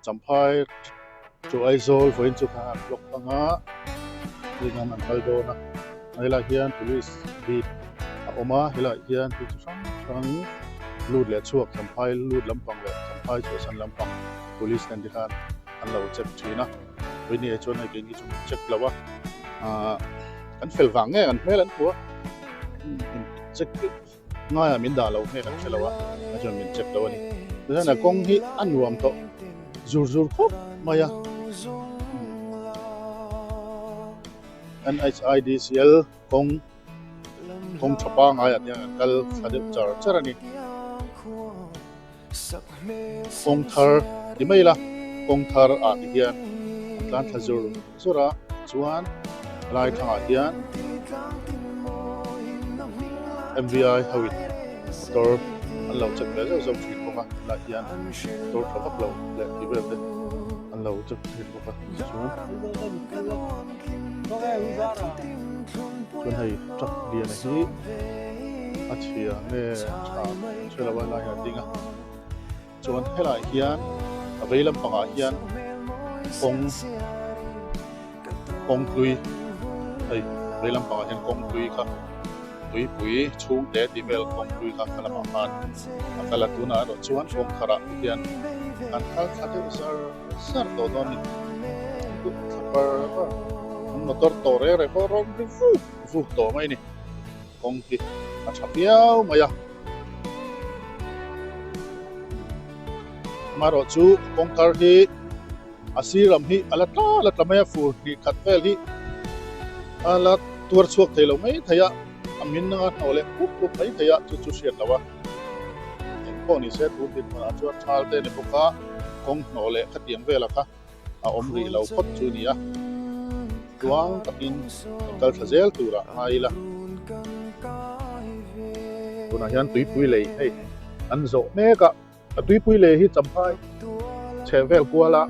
Champhai to Aizawl vawiin chu khan an block anga heng an kal dawn a helai hian police beat a awm a helai hian thil chi hrang hrang lut leh chhuak Champhai lut lampang leh Champhai chhuahsan lampang police ten te khan an lo check thin a vawiin ah chuan hei keini chu min check lo a ahh kan fel vang nge an hmel an hmu a check Ngaiah min dah lo nge kan hre lo a, a chuan min check lo a ni. Tichuan a kawng hi a nuam tawh zur zur khawp mai a. NHIDCL kawng kawng tha pangaiah te hian an kal thla deuh char char a ni. Kawng thar ti mai ila, kawng thar ah ti hian an tlan thla zur zur a, chuan helai thlangah hian MVI ho in motor an lo check ve zeuh zeuh thin bawk a, helaiah hian motor tha vak lo leh tih vel te an lo check thin bawk a, chuan chuan hei truck lian a hi a chhia nge tha hre lo a helai ah a ding a chuan helaiah hian a vei lampangah hian kawng kawng hlui hei vei lampangah hian kawng hlui kha tuipui chhungte tih vel kawng hlui kha kha lamah khan a kal a tunah erawh chuan kawng tharah te hian an kal thla deuh zar zar tawh dawn a ni thla par par an motor tawh reng reng pawh rawn ri vuk vuk tawh mai a ni. Kawng hi a tha viau mai a. Amaherawh chu kawngkar hi a sir lam hi a la tla la tla mai a, fur hnih khat vel hi a la tuar chhuak thei lo mai thei a, a min anga hnawh leh pup pup mai thei a, chu chu hriat loh a. Eng pawh ni se tun dinhmunah chuan thal te ni bawk a, kawng hnawh leh khatiang vela kha. a awm rih lo phawt chu a ni a, tluang takin kan kal thla zel turah ngai ila. Tunah hian tuipui lei hei an zawh mek a, a tuipui lei hi champhai chheh vel kuala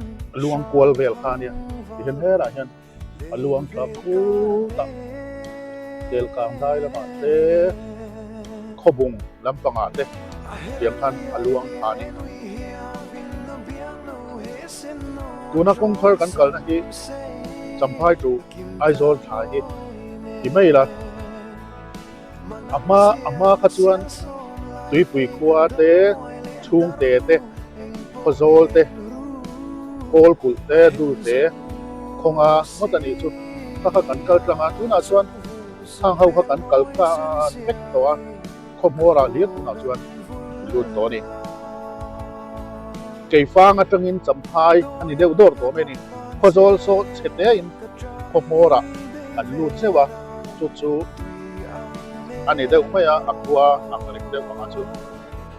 luang kual vel kha a nia, tihian herah hian a luang thla khut a, tel kang dai lamah te khawbung lampangah te tiang khan a luang thla a ni. Tuna kawngkhar kan kalna hi Champhai to Aizawl thla hi ti mai ila, a hma a hma kha chuan tuipui khua te, chhungte te, khawzawl te, kawl kulh te, dul te khawnga ngawt a nih chu kha kha kan kal tlang a, tunah chuan hang ho kha kan kal tlang vek tawh a, khawhmawrah hlir tunah chuan lut tawh a ni. Keifang atangin Champhai a ni deuh dawr tawh mai a ni. Khawzawl saw chhe tein khawhmawrah an lut zeuh a, chu chu a ni deuh mai a, a khua ang reng deuh anga chu.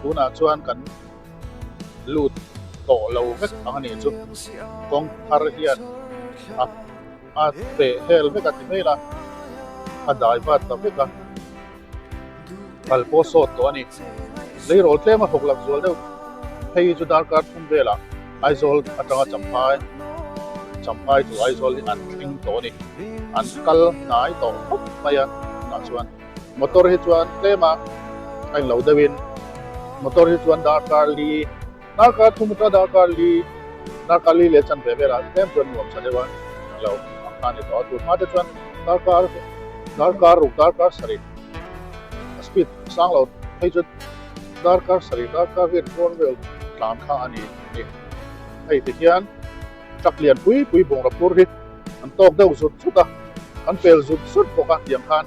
Tunah chuan kan lut tawh lo vek ang a nih chu. Kawng thar hian a a peh hel vek a ti mai la, a dai vat ta vek a. Kal pawh sawt tawh a ni. Leirawl tlem a hawk lak zual deuh phei chu darkar thum velah Aizawl atanga Champhai, Champhai chu Aizawl hi an thleng tawh a ni. An kal hnai tawh khawp mai a, tunah chuan motor hi chuan tlema a inlo deuhin motor hi chuan darkar li, darkar thum atanga darkar li, darkar li leh chanve velah tlem chuan nuam sa deuh a lo ang kha a ni tawh a. Tun hma te chuan darkar darkar ruk darkar sarih a speed sang lo phei chu darkar sarih darkar riat rawn vel tlan kha a ni a ni. Hei ti hian truck lian pui pui bungraw phur hi an tawk deuh zut zut a, an pel zut zut bawk a tiang khan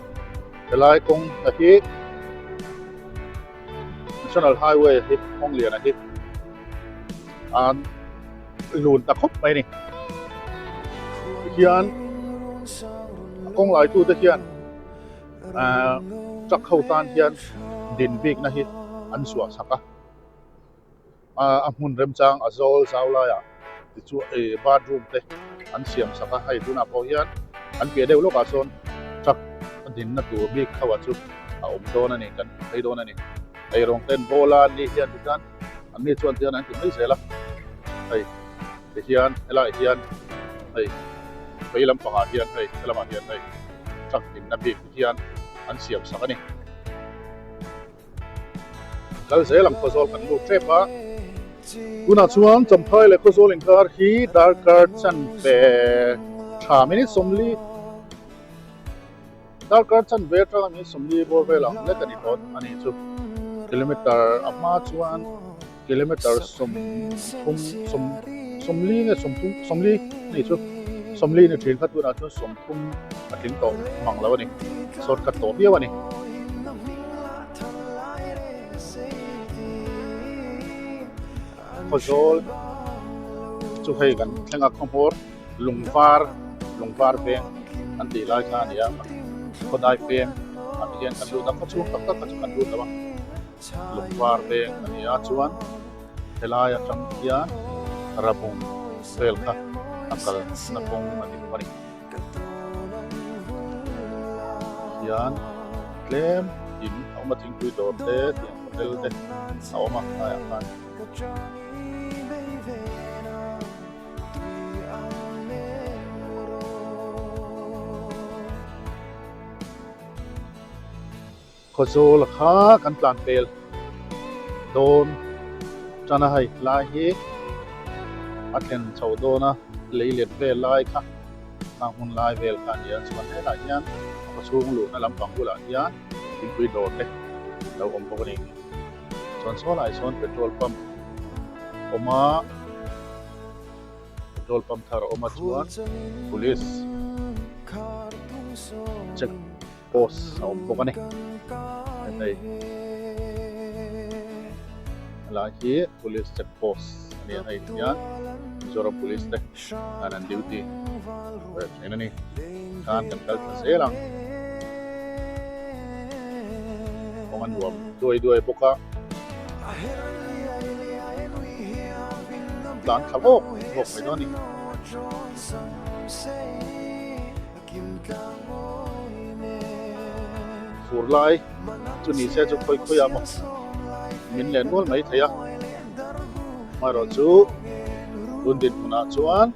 helai kawng a hi National Highway hi kawng lian a hi an lun ta khawp mai a ni. Tihian a kawng lai tute hian ahh truck ho tan hian din bikna hi an suah chak a, a hmun remchang a zawl zau laiah tichuan ih bathroom te an siam sak a, hei tunah pawh hian an piah deuh lawkah sawn truck a dinna tur bik ho ah chu a awm dawn a ni kan hmu phei dawn a ni. Eirawng ten bawl a an nih hian tichuan an ni chuan tihian an ti mai zel a, hei tihian helaiah hian hei vei lampangah hian hei helamah hian hei truck dinna bik te hian an siam sak a ni. Kal zel ang khawzawl kan lut tep a. Tunah chuan Champhai leh Khawzawl inkar hi darkar chanve tha minute 40 darkar chanve atanga minute 40 bawr vel ang lek a ni tawh a nih chu. Kilometer a hma chuan kilometer 30 40 nge 30 40 a nih chu 40 ni thin kha tunah chuan 30 a tling tawh mang lo a ni shortcut tawh viau a ni. Khawzawl chu hei kan thleng a khawhmawr lungvar lungvar veng an tih lai kha a ni a khawdai peng ah te hian kan lut a khaw chhung tak tak kha chu kan lut lo a lungvar veng a ni a chuan helai atang hian rabung vel kha a kalna kawng a ni bawk a ni. Hian tlem in a awm a thingpui dawr te tiang hotel te a awm a tlaiah khan. Khawzawl kha kan tlan pel dawn tan a hei lai hi a thlen chho dawn a lei let vel lai kha khang hun lai vel kha a ni a chuan helaiah hian a khaw chhung luhna lampang bulah hian thingpui dawr te a lo awm bawk a ni chuan saw laiah sawn petrol pump a awm a petrol pump thar a awm a chuan police check post a awm bawk a ni hei helai hi police check post a ni a hei hian Mizoram police te an an duty ber thin a ni khan kan kal thla zel ang kawng a nuam duai duai bawk a tlan thla vawk vawk mai dawn a ni. Fur lai chu ni se chu khawi khawi ah maw min len mual mai thei a, amaherawh chu tun dinhmunah chuan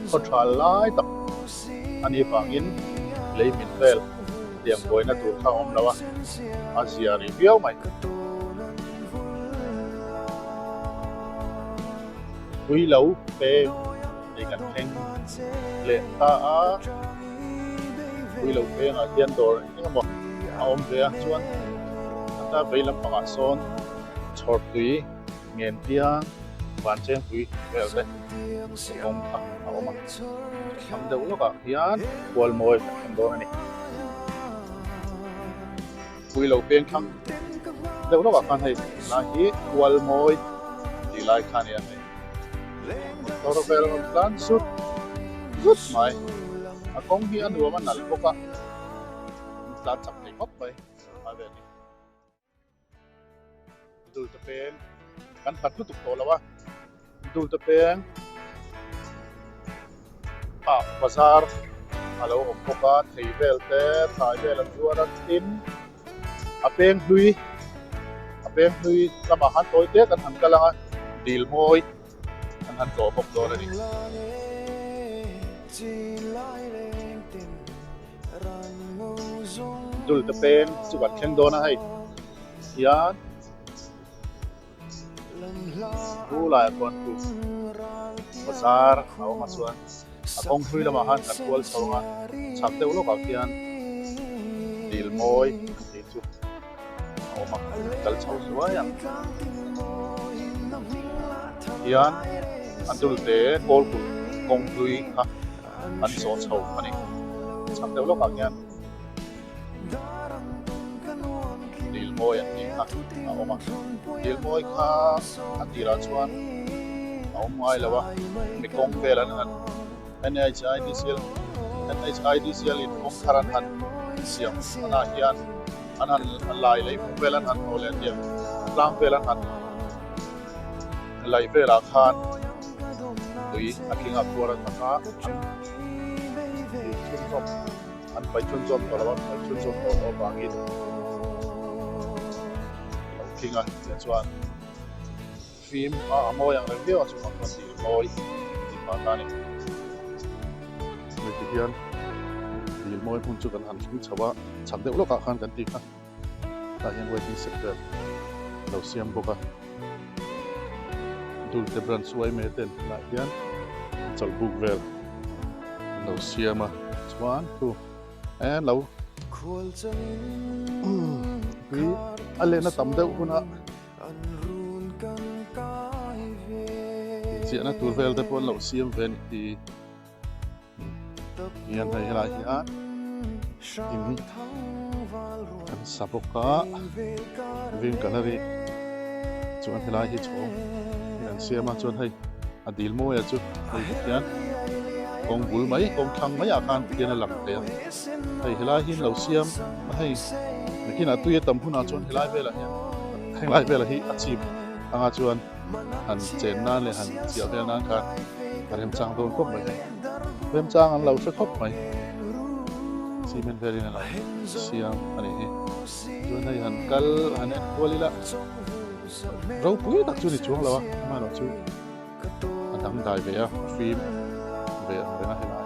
khaw tha lai tak a nih vangin lei min vel tiang buaina tur kha a awm lo a, a zia rih viau mai. Pui lo peng. Hei kan thleng leh ta a, pui lo pengah hian dawr eng emaw a awm ve a chuan a ta vei lampangah sawn chhawr tui ngen piang van cheng pui vel te kawng kha a awm a, thlang deuh lawkah hian kual mawi kan thleng dawn a ni. Pui lo peng thlang deuh lawkah khan hei lai hi kual mawi tih lai kha a ni a hei. Motor vel rawn tlan zut zut mai a kawng hi a nuam a nalh bawk a an tlan chak thei khawp mai a vel hi dulte peng kan hlat lutuk tawh lo a dulte peng ah bazar a lo awm bawk a thei vel te thlai vel an zuar a tin a peng hlui a peng hlui lamah khan tawi te kan han kal ang a dil mawi an han tlawh bawk dawn a ni. Dulte peng chu kan thleng dawn a hei hian Chu laiah chuan chu bazar a awm a chuan a kawng hlui lamah khan kan kual chho ang a chhak deuh lawkah khian dil mawi an tih chu a awm a kal chho zuai ang hian a dulte kawl kulh kawng hlui kha an zawh chho a ni chhak deuh lawkah khian. Dil mawi an tih kha a awm a, dil mawi kha a tirah chuan a awm ngai lo a, mi kawng vel an han NHIDCL NHIDCL in kawng thar an han siam anah hian an han lai lei hmung vel an han hnawh leh tiang tlang vel an han laih velah khan tui a tling a khuar a tak a an chhunzawm. An paih chhunzawm tawh lo a, paih chhunzawm tawh loh avangin a lo tling a, tih chuan fim a a mawi ang reng viau a chungah chuan dil mawi tih pah ta a ni. Hei ti hian dil mawi hmun chu kan han thleng chho a, chhak deuh lawkah khan kan ti kha tah hian waiting shed vel a lo siam bawk a. Dulte Branch yma ten helaiah hian chawlhbuk vel an lo siam a chuan thu an lo tui a lehna tam deuh huna inchiahna tur vel te pawh an lo siam ve a ni hi. Hian hei helai hian in an sa bawk a green colour hi chuan helai hi chhawng hi an siam a chuan hei a dil mawi ah chu hei ti hian kawng bul mai kawng thlang mai ah khan ti hian a lang thei a hei helai hi an lo siam a hei nakinah tui a tam hunah chuan helai velah hian henglai velah hi a chim anga chuan. Han chen nan leh han chiah vel nan khan a remchang dawn khawp mai hei. Remchang an lo hre khawp mai. Cement velin a lo siam a nih hi. Chuan hei han kal han en kual ila ropui tak chu ni chuang lo a, amaherawh chu a dangdai ve a, a fim ve ang reng a helai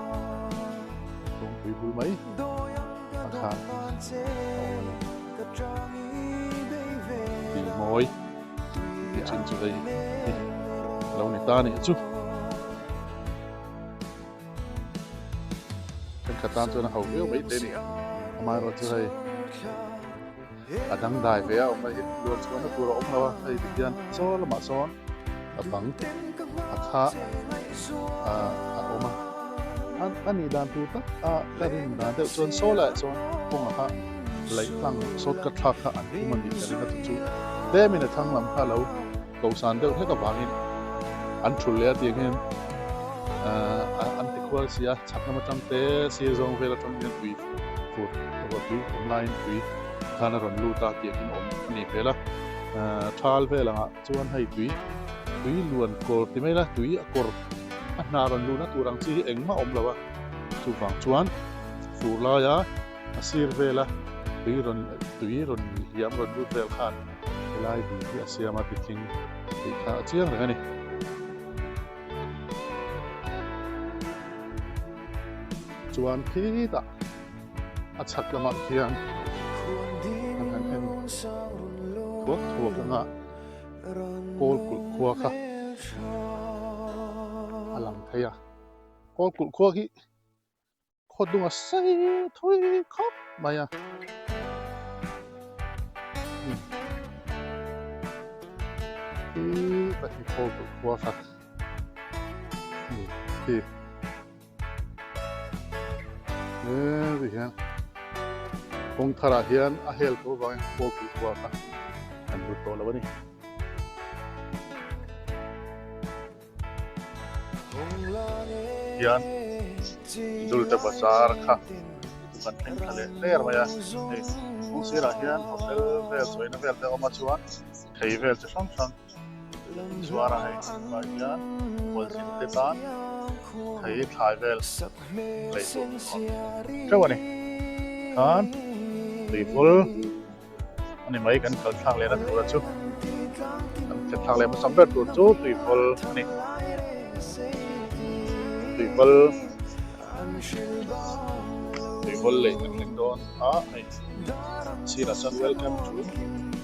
kawngpui bul mai ah khan a awm a ni. Tih mawi. Tih chin chu hei hi a lo ni ta a nih chu. Thenkhat tan chuan a ho viau mai te a ni. Amaherawh chu hei a dangdai ve a awm a hi luan chhuahna tur a awm lo a, hei tikhian chaw lamah sawn a bang a kha a awm a. A nih dan tur tak a ka rin dan deuh chuan saw laiah chuan kawngah kha laih tlang sawt ka thlak kha an tum a nih ka ring a chu chu tlemin a thlang lam kha lo ko san deuh hlek avangin an thul leh a tiang hian an ti khual si a chhak lam atang te sir zawng vel atang hian tui fur ruah tui awm laiin tui khan a rawn lut a tiang hian a awm a nih hmel a thal vel angah chuan hei tui tui luan kawr ti mai la tui a kawr a hna rawn luhna tur ang chi hi engmah a awm lo a chuvang chuan fur laia a sir vela tui rawn tui rawn hliam rawn lut vel khan helai dil hi a siam a tithing tih kha a chiang reng a ni. Chuan khitah a chhak lamah khian an han en thuak thuak anga kawl kulh khua kha a lang thei a kawl kulh khua hi Khaw dung a sei thui khawp mai a. Hi pahnih khaw kulh khua kha hi he ti hian kawng tharah hian a hel tawh avangin khaw kulh khua kha an lut tawh lo a ni. Hian Dulte Bazar kha kan thleng thla leh hler mai a hei kawng sirah hian hotel vel chawina vel te a awm a chuan thei vel chi hrang hrang zuar a hei tunah hian khualzin te tan thei thlai vel lei tur a awm teuh a ni khan tuivul. A ni mai kan kal thlak lehna tura chu kan thlen thlak leh hmasa ber tur chu tuivawl a ni. Tuivawl tuivawl leh kan thleng dawn a hei sirah chuan welcome to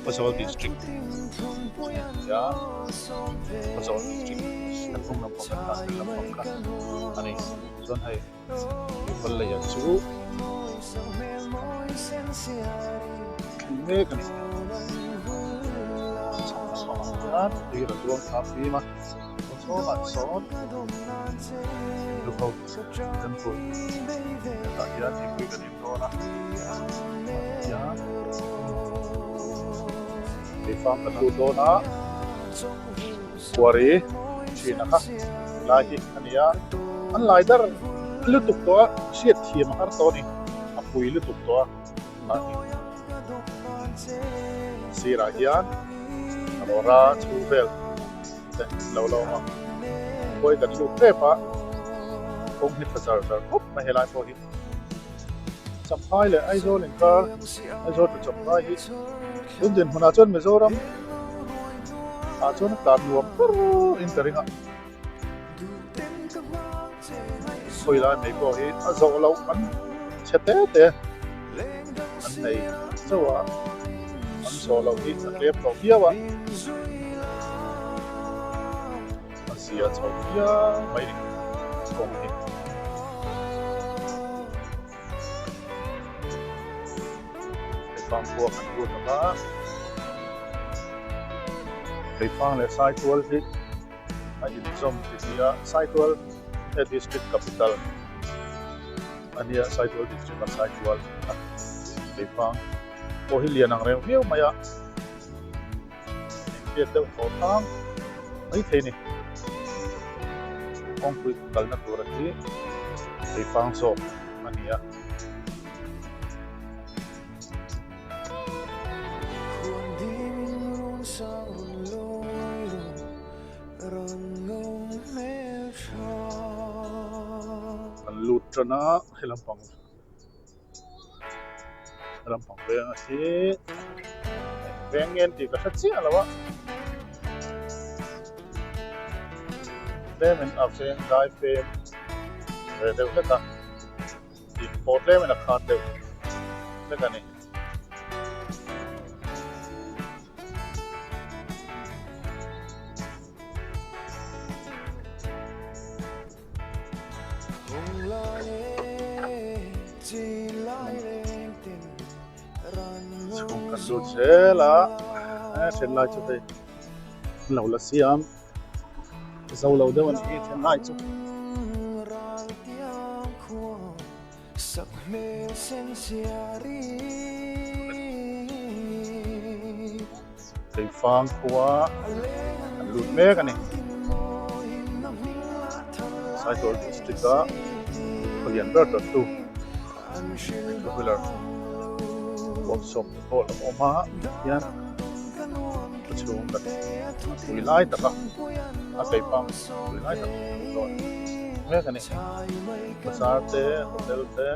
Khawzawl district tia Khawzawl district kan hnung lampang kan tlan vel lampang kha a ni chuan hei. Tuivawl leiah chu thleng mek a ni. Chhak lampangah hian tui rawn luang thla fim a, kawchhawngah sawn Hindu ho temple hetah hian thingpui kan in dawn a, hian keifang kan lut dawn a, Quarry thin a kha lai hi a ni a, an lai dar lutuk tawh a, hriat thiam a har tawh a ni, a pui lutuk tawh a tunah hi sirah hian rawra chhung vel te an lo la awm a, khawi kan lut tep a, kawng hi tha zar zar khawp mai helai pawh hi Champhai leh Aizawl inkar Aizawl to Champhai hi tun dinhmunah chuan Mizoram ah chuan a tlan nuam ber in ka ring a khawi lai mai pawh hi a zawh loh an chhe te te an nei chauh a an zawh loh hi a tlem tawh viau a. zia chho viau mai a ni kawng hi. Keifang khua kan lut ang a, Keifang leh Saitual hi a inzawm ti ti a, Saitual he district capital a nia, Saitual district a Saitual a Keifang pawh hi lian ang reng viau mai a, engtiat deuh thaw thang mai thei a ni. Kawngpui kalna tura hi Keifang zawk a ni a. Kan lut tan a he lampang he lampang veng a hi eng veng nge an tih ka hre chiah lo a tlem in a veng dai fem ve deuh hlek a. Tih pawh tlem in a khat deuh vek a ni. Chhung kan lut zel a, then lai chu hei an lo la siam. Zo lo deuh a nih hi then lai chu. Keifang khua an lut mek a ni. Saitual district a khawlian ber dawttu two wheeler workshop te pawh a lo awm a hian a chhung kan pui lai tak a a keipang pui lai tak a dawn mek a ni bazar te hotel te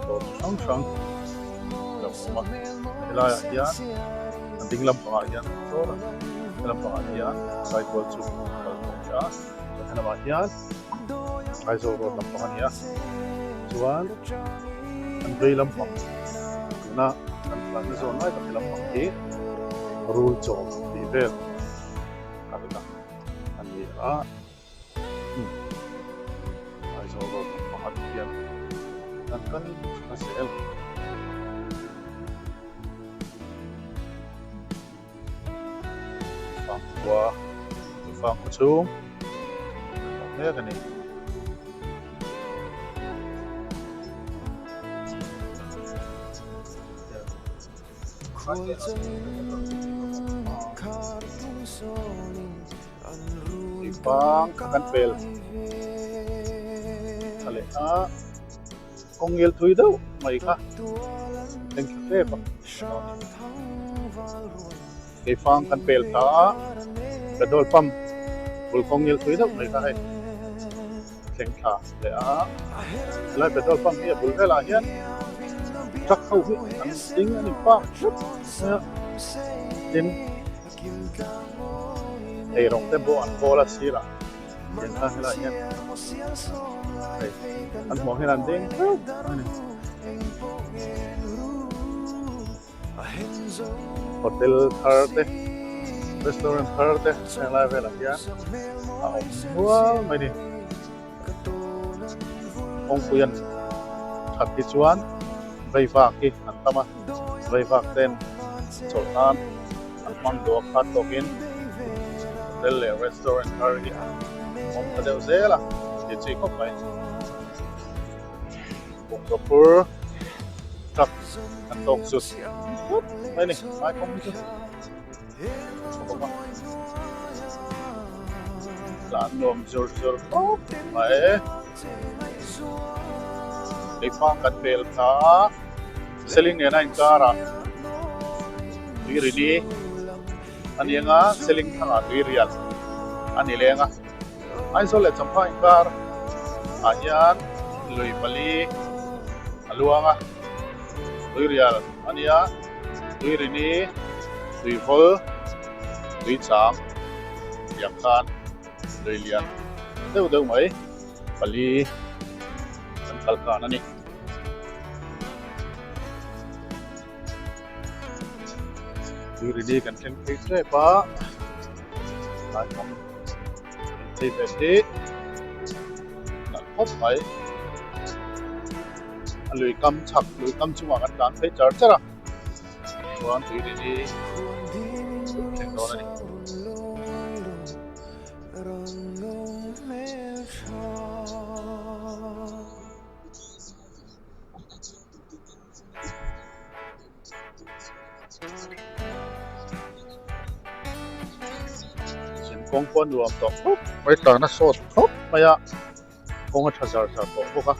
dawr chi hrang hrang a lo awm a helaiah hian a ding lampangah hian sawn a helampangah hian saitual chu kal tawh a ni a chuan helamah hian Aizawl road lampang a ni a chuan an vei lampang tuna kan tlanna zawn lai tak hi lampang hi rul chaw tih vel kalna a ni a Aizawl road lampang a nih hian kan kal a zel. Fangkhua fangkhua chhung a awm mek a ni. Tuipang kan pel tha leh a kawng ngil thui deuh mai kha thleng thla tep a keifang kan pel ta a petrol pump bul kawng ngil thui deuh mai kha hei thleng thla leh a helai petrol pump hi a bul velah hian truck ho hi an ding a ni park thut mai a tin eirawng te pawh an kawl a sirah tiang khan helaiah hian hei an hmuh ang hian an ding theuh a ni hotel thar te restaurant thar te heng lai velah hian a awm nual mai a ni kawngpui an that hi chuan veivak hi an tam a veivak ten chawlh nan an hmang duh a khat tawkin hotel leh restaurant thar hi an awm ta deuh zel a tih chi khawp mai. Bungraw phur truck an tawk zut zut mai a ni lai kawng hi chu a bawk a tlan nuam zur zur khawp mai keifang kan pel kha Seling nena inkarah tui rini a ni ang a Seling thangah tui rial a ni leng a. Aizawl leh Champhai inkar ah hian lui pali a luang a, tui rial a ni a, tui rini, tui vawl, tui chang tiang khan lui lian deuh deuh mai pali an kal kan a ni. Tui rini kan thleng phei tep a, tlai kawng. Hei ve hi nalh khawp mai a lui kam chhak lui kam chungah kan tlan phei char char a chuan tui rin hi thleng dawn a ni. Zin kawng pawh a nuam tawh khawp mai tlan a sawt khawp mai a kawng a tha zar zar tawh bawk a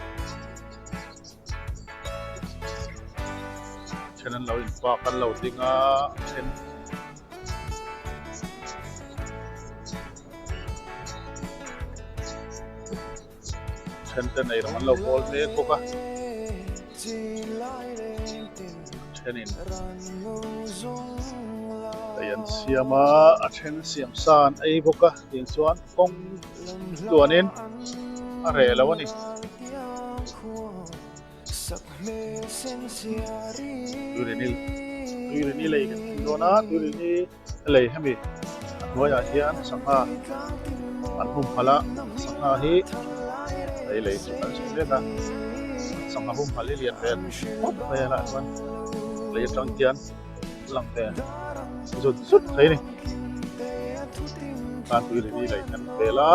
then an lo in park an lo ding a a then then te nei rawng an lo bawl mek bawk a thenin ei an siam a a then siam sa an ei bawk a tiang chuan kawng tluanin a reh lo a ni. Tuirini tuirini lei kan thleng dawn a tuirini lei hemi a hnuaiah hian sangha an humhalh a sangha hi lei lei chu kan chhun mek a sangha humhalh hi lian ve khawp mai a lah chuan lei atang hian a lang ve zut zut thei a ni tan tuirini lei kan vel a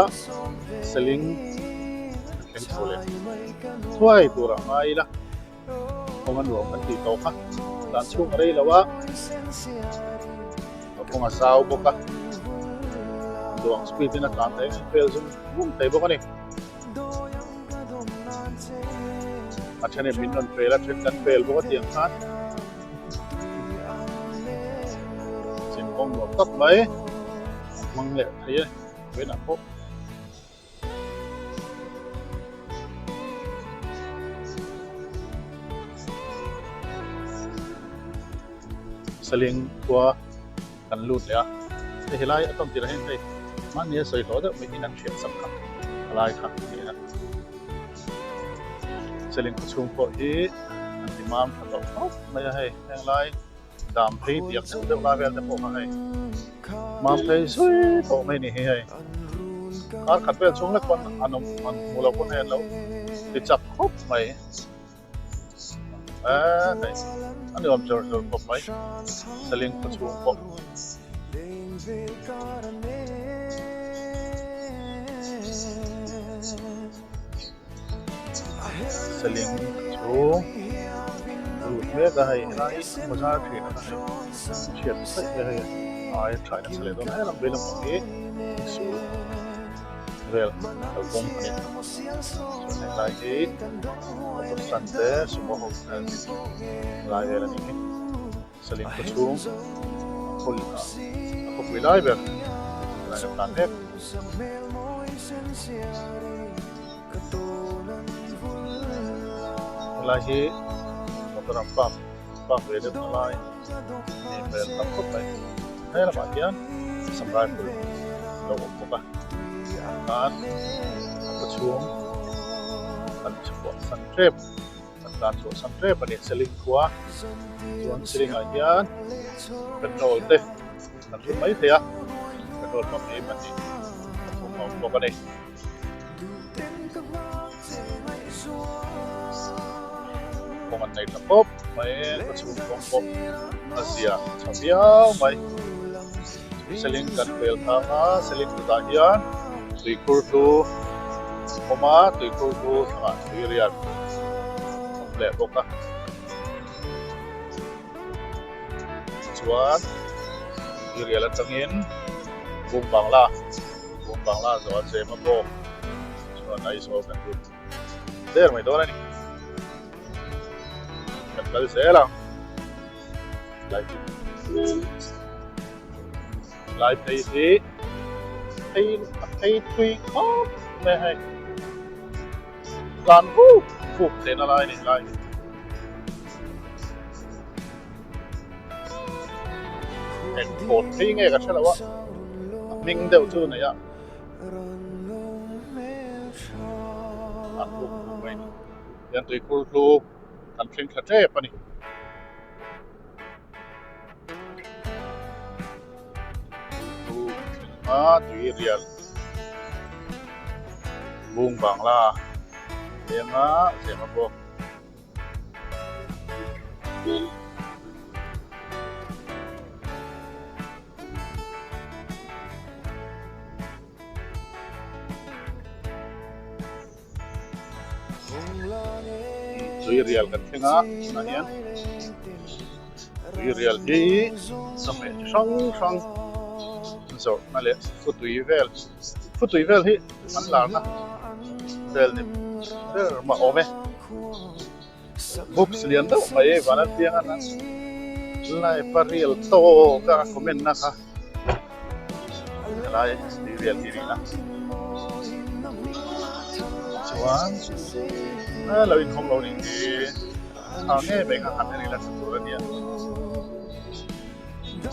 seling a thleng chho leh thuai tur a ngai ila. Kawng a nuam kan tih tawh kha dan chhung a rei lo a, a kawng a zau bawk a, duang speed in a tlan thei ang vel zum zum thei bawk a ni. A thenin min rawn pel a, then kan pel bawk a tiang khan chin kawng nuam tak mai a hmang leh thei a ni vawiinah pawh. Saling khua kan lut leh a, hei helai a tawn tirah hian hei mahni a sawi hlawh deuh mai in an hriat sak kha a lai kha a ni a. Saling khaw chhung pawh hi an ti mam tha tawh khawp mai a hei heng lai dam phei diak deuh deuh lai vel te pawh kha hei mam phei zui tawh mai a ni hi hei kar khat vel chhung lek pawn an awm an hmu lo pawn hei an lo ti chak khawp mai eee hei a ni awm zawr zawr khawp mai saling khaw chhung pawh. Saling chu lut mek a hei helai hi bazar thin a hei chhiat saih mai hei ai tha in a chhe leh dawn hle lam vei lampang hi sul vel kalkawng a ni chuan helai hi motor stand te sumo ho lai vel a ni hi saling khaw chhung a khawpui lai ber helai a tlan mek. Helai hi motor an park park ve deuh na lai a nih hmel tak khawp mai he lamah hian sam rifle a lo awm bawk a khan a khaw chhung an chhuah san tep an tlan chhuah san tep a ni seling khua chuan seling ah hian petrol te an hmu mai thei a petrol pump hi pahnih pathum a awm bawk a ni. Kawng an nei tha khawp mai ka chhung kawng pawh a zia tha viau mai seling kan pel thang a seling kutah hian tuikhur hlu a awm a tuikhur hlu thlangah tui riat a awm leh bawk a chuan tuirial atangin bung bangla. Bung Bangla zawh a chem a bawk chuan Aizawl kan lut der mai dawn a ni. Kan kal zel ang. Lai lai phei hi phei a phei thui khawp mai a hei. Tlan vuk vuk theihna lai a ni lai hi. Eng kawt phei nge ka hre lo a a hming deuh chu nei a an buk buk mai ni hian tuikhur hlu kan thleng thla tep a ni. Tuikhur thleng a tui rial. Bung Bangla lenga Zemabawk. Tuirial kan thleng a tunah hian tuirial hi chawhmeh chi hrang hrang zawrhna leh futui vel futui vel hi an larna vel ni ber mah awm e books lian deuh mai van apiang a live a rel tawk a comment na kha. Helai tui vel hi rih a chuan a lo inhawng lo nih hi thla ngei mai kha han en ila tha tur a nia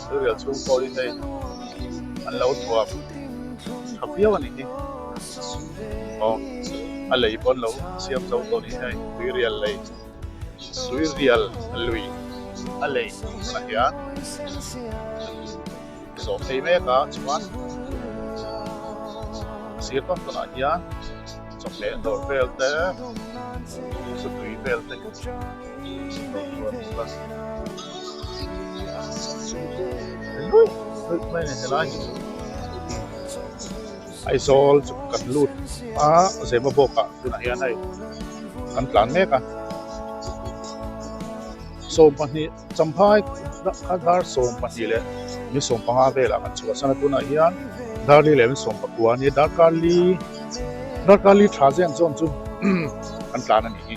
tuirial chhung pawh hi hei an lo thuam tha viau a nih hi aw a lei pawh an lo siam zo tawh a nih hei tuirial lei. Tuirial lui a lei tunah hian zawh phei mek a chuan sir tawn tawnah hian chawhmeh dawr vel te chutui vel te dawr tur a ni bawk a lui lui mai a ni helai hi chu Aizawl chu kan lut a Zemabawk ah tunah hian hei kan tlan mek a 12 champhai kha dar 12 leh ni 15 velah kan chhuah san a tunah hian dar li leh ni 19 a nia darkar li darkar li tha zen zawn chu kan tlan a ni.